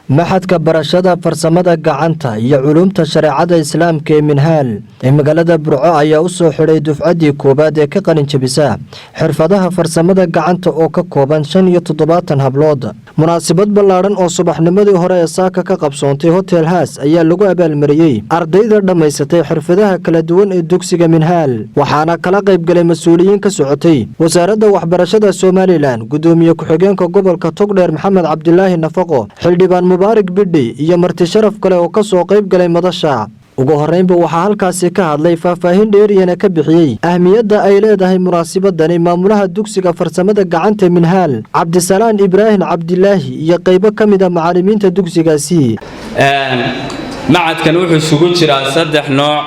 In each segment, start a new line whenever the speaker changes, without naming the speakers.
Machadka barashada farsamada gacanta iyo culuumta shareecada Islaamka ee Minhaal ee magaalada Burco ayaa u soo xidhay dufcaddii koowaad ee ka qalin jebisa xirfadaha farsamada gacanta oo ka kooban 75 hablood. Munaasabad ballaadhan oo subaxnimadii hore ee saaka ka qabsoontay Hotel Haas ayaa lagu abaalmariyey ardayda dhammaysatay xirfadaha kala duwan ee dugsiga Minhaal, waxaana kala qaybgalay mas-uuliyiin ka socotay Wasaaradda Waxbarashada Somaliland, gudoomiye ku-xigeenka gobolka Togdheer Maxamed Cabdilaahi Nafaqo, xildhibaan Mubaarak Bidhi iyo marti sharaf kale oo ka soo qayb galay madasha. Ugu horreynba waxaa halkaasi ka hadlay, faahfaahin dheeriyana ka bixiyey ahmiyadda ay leedahay munaasabadani maamulaha dugsiga farsamada gacanta Minhaal, Cabdisalaan Ibraahim Cabdilaahi, iyo qaybo ka mid ah macallimiinta dugsigaasi.
Machadkan wuxuu isugu jiraa saddex nooc.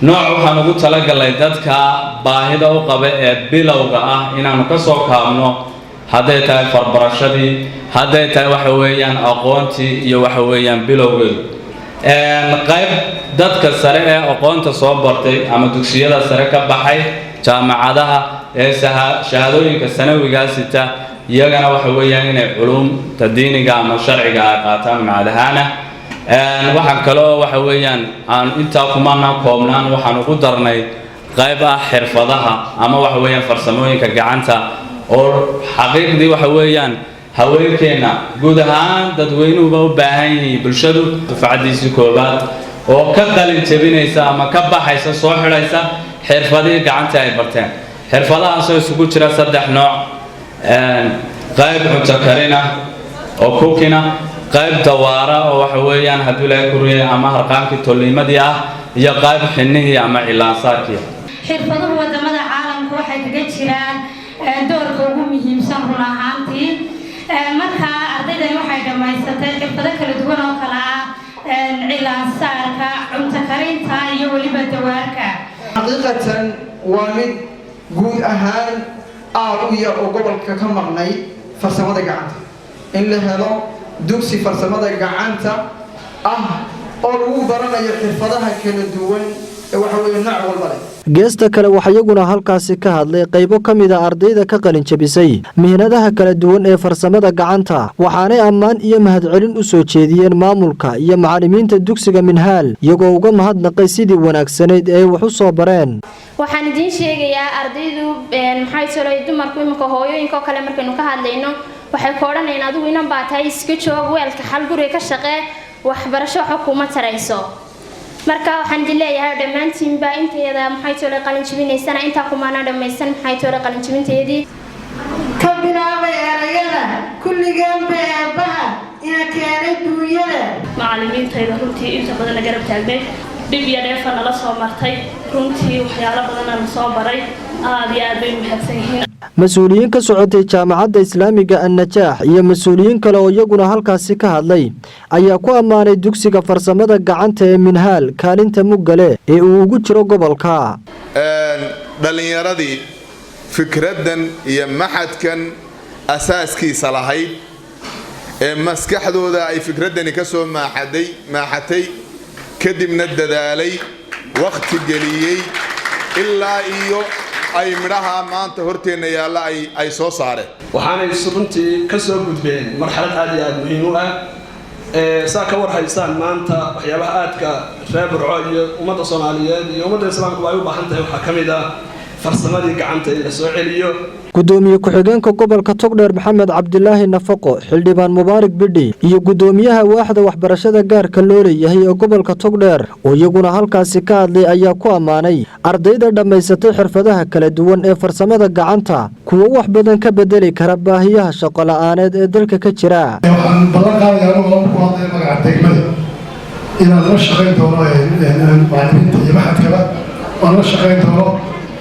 Nooc waxaan ugu talagalnay dadka baahida u qaba ee bilowga ah inaannu ka soo kaabno, hadday tahay farbarashadii, hadday tahay waxa weeyaan aqoontii iyo waxa weeyaan bilowgeedu. Qayb dadka sare ee aqoonta soo bartay ama dugsiyada sare ka baxay, jaamacadaha ee shahaadooyinka sanawigaa sita, iyagana waxa weeyaan inay culuumta diiniga ama sharciga ay qaataan machad ahaana. Waxaan kaloo waxa weeyaan aan intaa kumana koobnaan, waxaan ugu darnay qayb ah xirfadaha ama waxa weeyaan farsamooyinka gacanta, oo xaqiiqdii waxa weeyaan haweenkeenna, guud ahaan dadweynuhuba u baahan yihiin bulshadu. Dufcaddiisii koowaad oo ka qalin jebinaysa ama ka baxaysa, soo xidhaysa xirfadihii gacanta ay barteen, xirfadahaasoo isugu jira saddex nooc: qayb cunto karina oo cooking ah, qayb dawaara oo waxa weeyaan hadduu Ilaahay ku riyay ama harqaankii tolniimadii ah, iyo qayb xinnihii ama cilaansaarkii.
Xirfaduhu wadamada caalamka waxay kaga jiraan doorka ugu muhiimsan run ahaantii. Markaa ardaydani waxay dhammaysatay xirfado kala duwan oo kala ah cilaansaarka, cunto karinta iyo weliba dawaarka.
Xaqiiqatan waa mid guud ahaan aad u yar oo gobolka ka maqnay farsamada gacanta, in la helo dugsi farsamada gacanta ah oo lagu baranayo xirfadaha kala duwan ee waxa weeye nooc walba leh.
Geesta kale, waxaa iyaguna halkaasi ka hadlay qaybo ka mid ah ardayda ka qalin jebisay mihnadaha kala duwan ee farsamada gacanta, waxaanay ammaan iyo mahadcelin u soo jeediyeen maamulka iyo macallimiinta dugsiga Minhaal, iyagoo uga mahadnaqay sidii wanaagsanayd ee ay wax u soo bareen.
Waxaan idiin sheegayaa, ardaydu maxay tolay, dumarku iminka hooyooyinka oo kale markaynu ka hadlayno, waxay ku odhanayaan: "Adigu inan baa tahay, iska joog, weelka xal, guriga ka shaqee, waxbarasho waxa kuma tarayso." Marka waxaan idin leeyahay dhammaantiinba, intayada maxay tolay qalin jebinaysana, intaa kumaana dhammaysan maxay tolay qalin jebinteedii.
Ka bilaabay erayada kulligeenba eebbaha ina keenay duunyada.
Macallimiintayda runtii inta badan la garab taagnay, dhib iyo dheefa nala soo martay, runtii waxyaalo badana na soo baray, aada iyo aad bay mahadsan yihiin.
Mas-uuliyiin ka socotay Jaamacadda Islaamiga Annajaax iyo mas-uuliyiin kale oo iyaguna halkaasi ka hadlay ayaa ku ammaanay dugsiga farsamada gacanta ee Minhaal kaalinta muggale ee uu ugu jiro gobolka.
Dhallinyaradii fikraddan iyo machadkan asaaskiisa lahayd ee maskaxdooda ay fikraddani ka soo maaxaday maaxatay, kadibna dadaalay, wakhti geliyey, ilaa iyo ay midhaha maanta horteenna yaalla ay soo saareen.
Waxaanay runtii ka soo gudbeen marxalad aad iyo aada muhiim u ah. Saa ka war haysaan, maanta waxyaabaha aadka reer Burco iyo ummadda Soomaaliyeed iyo ummadda Islaamkuba ay u baahan tahay waxaa ka mid ah farsamadii gacanta in la soo celiyo.
Gudoomiye ku-xigeenka gobolka Togdheer Maxamed Cabdilaahi Nafaqo, xildhibaan Mubaarak Bidhi iyo gudoomiyaha waaxda waxbarashada gaarka loo leeyahay ee gobolka Togdheer oo iyaguna halkaasi ka hadlay ayaa ku ammaanay ardayda dhammaysatay xirfadaha kala duwan ee farsamada gacanta kuwo wax badan ka bedeli kara baahiyaha shaqo la-aaneed ee dalka ka jira.
Waxaan ballan qaadaya, anigoo ku hadlaya magaca degmada, inaan la shaqayn doono macallimiinta iyo machadkaba aan la shaqayn doono,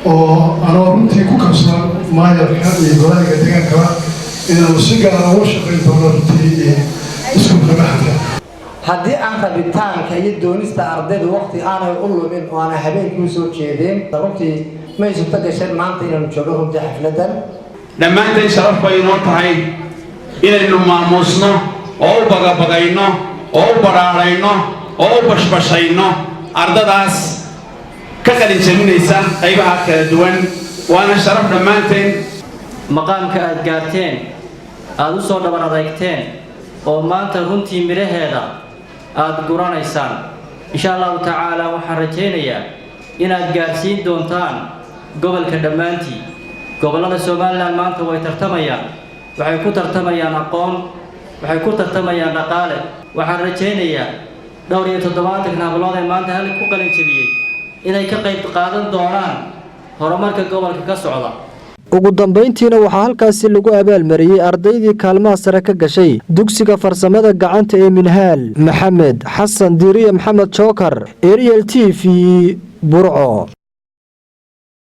oo anoo runtii ku kalsoon maayarka iyo golaha deegaankaba inaanu si gaara uga shaqayn doono runtii iskuulka machadka.
Haddii aan rabitaanka iyo doonista ardaydu waqti aanay u lumin oo aanay habeenkii u soo jeedeen, runtii may suurto gasheen maanta inaanu joogno runtii xafladan.
Dhammaanteen sharaf bay inoo tahay inaynu maamuusno oo u bagabagayno oo u badhaadhayno oo u bashbashayno ardadaas ka qalin jabinaysa qaybaha kala duwan, waana sharaf dhammaanteen.
Maqaamka aad gaarteen, aada u soo dhabar adeegteen. Oo maanta runtii midhaheeda aada guranaysaan, insha Allahu tacaala. Waxaan rajaynayaa inaad gaadhsiin doontaan gobolka dhammaantii. Gobollada Somaliland maanta way tartamayaan, waxay ku tartamayaan aqoon, waxay ku tartamayaan dhaqaale. Waxaan rajaynayaa dhowr iyo 70-kan hablood ee maanta halka ku qalin jebiyey inay ka qayb qaadan doonaan horumarka gobolka ka socda.
Ugu dambayntiina waxaa halkaasi lagu abaalmariyey ardaydii kaalmaha sare ka gashay dugsiga farsamada gacanta ee Minhaal. Maxamed Xasan Diiriye, Maxamed Jookar, Ariel TV, Burco.